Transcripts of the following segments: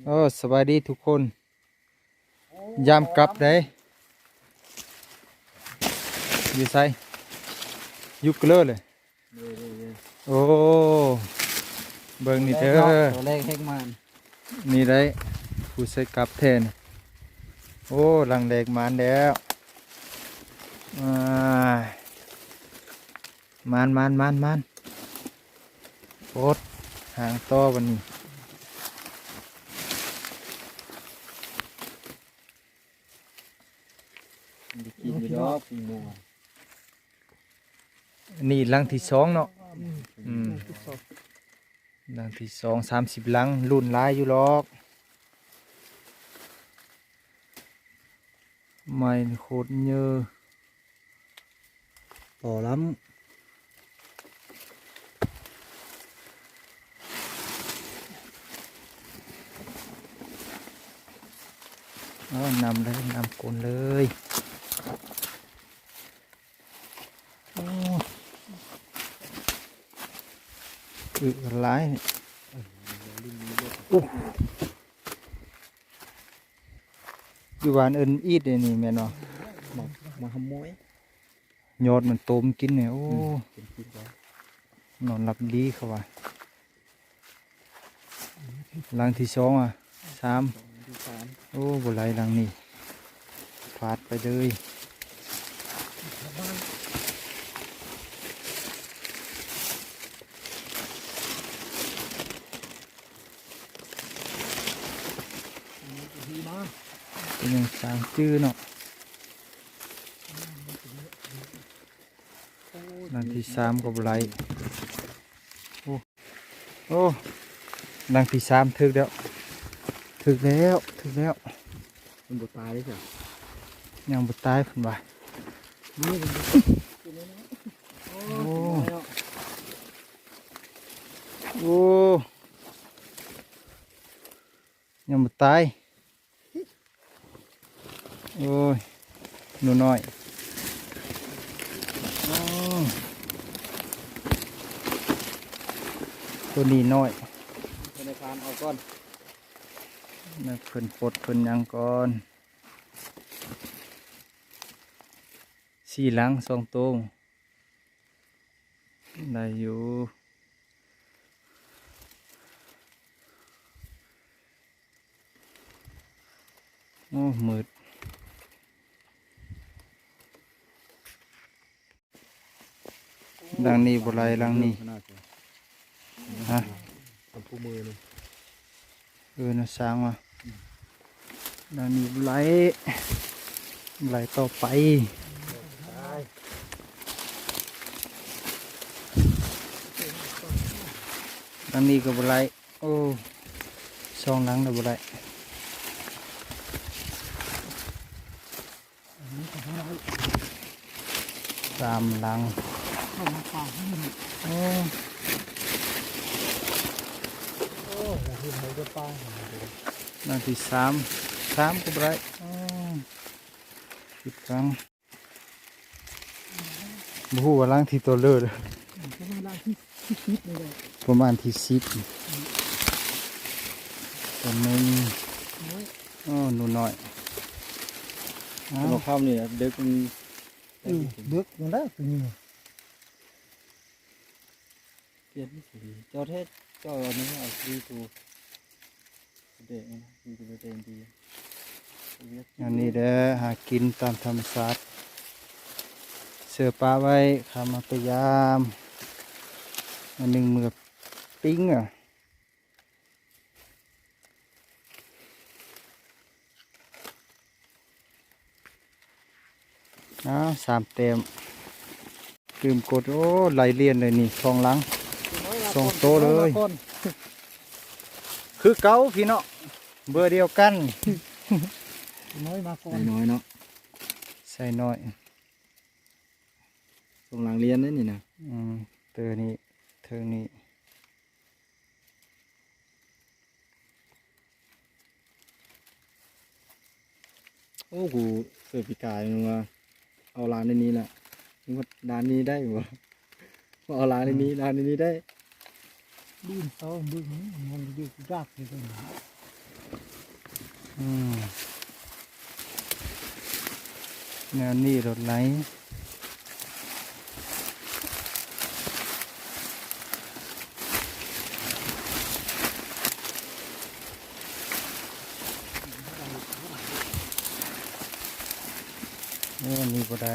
ໂອ້ ສະບາຍດີທຸກຄົນ ຍາມກັບເດ້. ຢູ່ໃສ? ຢູ່ກະເລີເລີຍ. ໂອ້ ເບິ່ງນີ້ເດີ ໂຕແລກເຮັກມານ ນີ້ໄດ້ ຜູ້ໃສ່ກັບແທ້ນະ. ໂອ້ ຫຼັງແລກມານແລ້ວ. ອ່າ ມານ ມານ ມານ ມານ ໂອດ ຫາງຕໍ່ບັດນີ້. ໄດ້ກິນຢູ່ດອກ ປີໝູ່. ອັນນີ້ຫຼັງທີສອງເນາະ. ອືມ ຫຼັງທີສອງ ສາມສິບຫຼັງ ລຸ້ນຫຼາຍຢູ່ດອກ. ໄມ້ໂຄດເຍີ ຕໍ່ລຳ. ເອົາ ນຳເລີຍ ນຳກົ້ນເລີຍ. ໂອ້ ອຶກຫຼາຍນີ້. ໂອ້ ຢູ່ບ້ານເອີ້ນອີດເດນີ້ແມ່ນບໍ່? ໝາກ ໝາກຫຳມອຍ ຍອດມັນຕົ້ມກິນນີ້. ໂອ້ ອືມ ເປັນກິນໄດ້ ນອນຫຼັບດີເຂົາວ່າ. ຫຼັງທີສອງ ອ່ະ ສາມ ຫຼັງທີສາມ. ໂອ້ ບໍ່ໄຫຼຫຼັງນີ້ ພາດໄປເລີຍ. ເປັນຫຍັງຊ່າງຈື່ເນາະ. ຫຼັງທີສາມກໍບໍ່ໄຫຼ. ໂອ້ ໂອ້ ຫຼັງທີສາມຖືກແລ້ວ ຖືກແລ້ວ ຖືກແລ້ວ. ມັນບໍ່ຕາຍເດ້ ຍັງບໍ່ຕາຍເພິ່ນວ່າ. ນີ້ມັນ ໂອ້ ໂອ້ ຍັງບໍ່ຕາຍ. ໂອ້ຍ ໜູນ້ອຍ. ອໍ ໂຕນີ້ນ້ອຍ ທະນາຄານເອົາກ່ອນ ໃຫ້ເພິ່ນປົດເພິ່ນຫຍັງກ່ອນ. ສີ່ຫຼັງ ສອງໂຕ ໄດ້ຢູ່. ໂອ້ ມືດ. ຫຼັງນີ້ບໍ່ໄຫຼ ຫຼັງນີ້ ຮະ ກັບຄູ່ມືນີ້. ເອີ ນະ ສ້າງວ່າ ອືມ ອັນນີ້ໄຫຼ ໄຫຼຕໍ່ໄປ ອັນນີ້ກໍບໍ່ໄຫຼ. ໂອ້ ສອງຫຼັງແລ້ວບໍ່ໄດ້ ສາມຫຼັງ. ໂອ້ ຫຼັງທີສາມ ສາມກໍບໍ່ໄດ້. ໂອ້ ຜິດຫຼັງ. ບໍ່ຮູ້ວ່າຫຼັງທີເທົ່າເລີເດີ ປະມານຫຼັງທີ ທີສິບນີ້ແຫຼະ ປະມານທີສິບ ຕົວໜຶ່ງ. ໂອ້ ໜູນ້ອຍ ອ້າວ ຫົວຄ່ຳນີ້ເດິກມັນ ເອີ ເດິກມັນໄດ້ຕົວນີ້. ປ່ຽນສີ ເຈົ້າແທ້ ເຈົ້າເອົານີ້ ເອົາສີໂຕແດງນະ ສີໂຕແດງດີ. ອັນນີ້ແຫຼະ ຫາກິນຕາມທຳມະຊາດ ເສືອປາໄວ້ ຂ້າມາໄປຢາມ ອັນໜຶ່ງເມືອປີ້ງ ອະ. ອ້າວ ສາມແຕ້ມ ຕື່ມກົດ. ໂອ້ ໄລ່ລຽນເລີຍນີ້ ສອງຫຼັງ ສອງໂຕເລີຍ ຄືເກົ່າພີ່ເນາະ ເບີດຽວກັນ. ນ້ອຍມາກ່ອນ ໃສ່ນ້ອຍເນາະ ໃສ່ນ້ອຍ. ສອງຫຼັງລຽນເດ້ນີ້ນະ. ອືມ ເຕີນີ້ ເທິງນີ້. ໂອ້ ກູເກີດປີກາຍ ວ່າເອົາລານໃນນີ້ແຫຼະ ວ່າລານນີ້ໄດ້ບໍ່ ວ່າເອົາລານໃນນີ້ ອືມ ລານໃນນີ້ໄດ້. ລື່ນເສົາເບິ່ງ ມັນຢູ່ຍາກຢູ່ເບິ່ງ. ອືມ ແນວນີ້ໂລດໄຫຼ. ໂອ້ ອັນນີ້ບໍ່ໄດ້.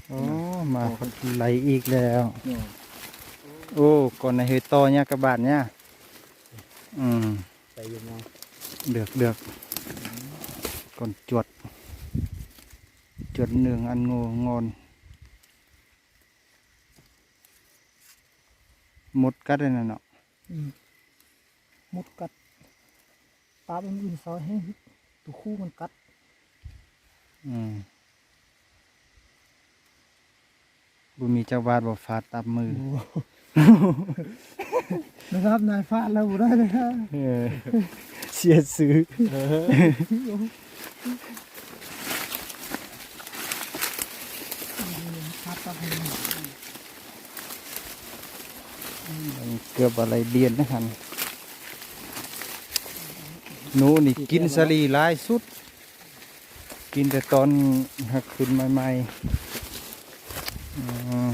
ໂອ້ ມາໄຫຼອີກແລ້ວ. ໂອ້ ກ່ອນໃນເຮີຕໍ່ຍາກະບາດຍາ. ອືມ ໄປຢູ່ມາ ເລືອກ ເລືອກ ກ່ອນຈວດ ຈວດເໜືອງອັນໂງ່ງອນ. ມົດກັດອັນນັ້ນເນາະ. ອືມ ມົດກັດ ປາບອື່ນໆຊອຍໃຫ້ໂຕຄູ່ມັນກັດ. ອືມ ບໍ່ມີຈັກບາດບໍ່ຟາດຕັບມື. ໂອ້ ລະດັບນາຍພານແລ້ວບໍ່ໄດ້ເລີຍ. ເອີ ເສຍຊື່. ເອີ ເກືອບບໍ່ໄດ້ລຽນນະຫັ້ນ. ໜູນີ້ກິນສາລີຫຼາຍສຸດ. ກິນແຕ່ຕອນຫາກຂຶ້ນໃໝ່ໆ. ອືມ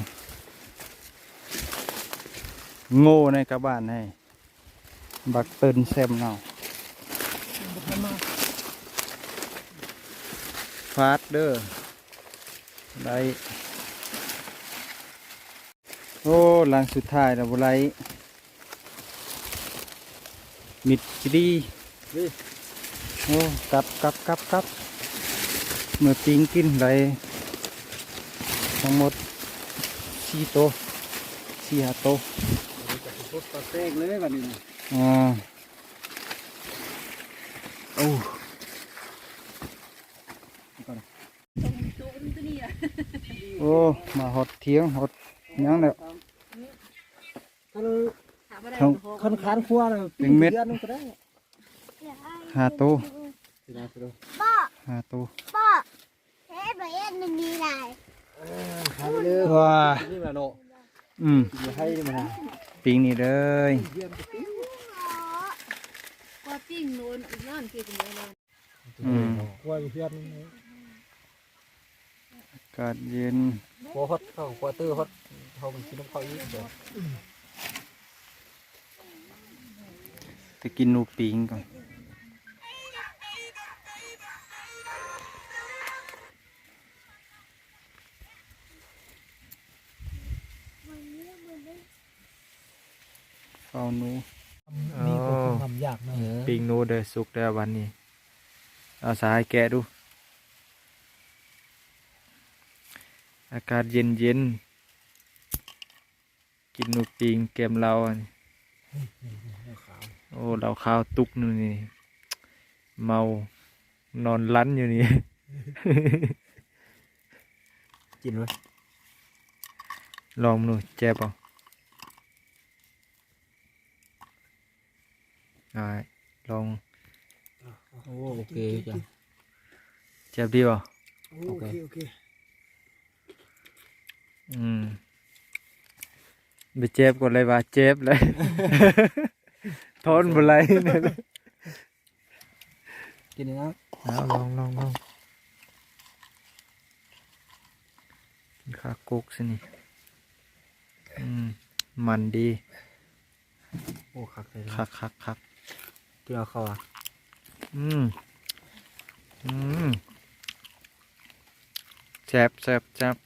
ໂງ່ໃນກະບານໃຫ້ ບັກເຕີນແຊມເນົາ ຟາດເດີ ໄດ້. ໂອ້ ຫຼັງສຸດທ້າຍແລ້ວບໍ່ໄຫຼ ມິດຈີ່ດີ. ໂອ້ ກັບ ກັບ ກັບ ກັບ ເມືອປີ້ງກິນໄດ້ທັງໝົດສີ່ໂຕ ສີ່ຫ້າໂຕ. ໂອ້ ຈະສຸດປາແຕກເລີຍບາດນີ້ນະ. ອ່າ ໂອ້ ໂອ້ ມາຮອດຖຽງຮອດຫຍັງແລ້ວ. ຄັນ ຄັນຄານຄົວນະ ເປັນເມັດ ປີເດືອນໜຶ່ງກໍໄດ້ ຫ້າໂຕ ຫ້າໂຕ. ເອີ ຂາຍໄປເລີຍ ວ່າ ນີ້ມາເນາະ. ອືມ ປີນີ້ເລີຍ ກວ່າປີ້ງໂນນອີກນັ້ນ ອືມ ຄົວຢູ່ເຮືອນ ອາກາດເຢັນ ຄົວຮອດ ເຂົ້າຄົວເຕີຮອດ ເຮົາໄປກິນນຳເຂົາອີກ. ໄປກິນໜູປີ້ງກ່ອນ. ເຝົ້າໜູ ມີຄວາມ ເອີ ຄວາມຢາກເນາະ. ເອີ ປີ້ງໜູເດີ ສຸກແລ້ວບາດນີ້. ເອົາສາຍແກະດູ. ອາກາດເຢັນໆ ກິນໜູປີ້ງແກມເຫຼົ້າ. ໂອ້ ເຫຼົ້າຂາວຕຸກໜຶ່ງນີ້ ເມົານອນຫຼັນຢູ່ນີ້. ກິນເວີ້ຍ ລອງດູ ແຈບບໍ່? ອ້າຍ ລອງ. ໂອ້ ໂອເຄ ກິນ ກິນ ແຈບດີບໍ່? ໂອເຄ ໂອເຄ ໂອເຄ. ອືມ ໄປແຈບກ່ອນເລີຍວ່າເຈັບເລີຍ ທົນບໍ່ໄຫຼ. ກິນນີ້ນະ ເອົາ ລອງ ລອງ ລອງ. ຄາກົກຊິນີ້. ອືມ ມັນດີ. ໂອ້ ຄັກເລີຍ ຄັກ ຄັກ ຄັກ. ເກືອເຂົ້າອ່ະ. ອືມ ອືມ ແຊບ ແຊບ ແຊບ.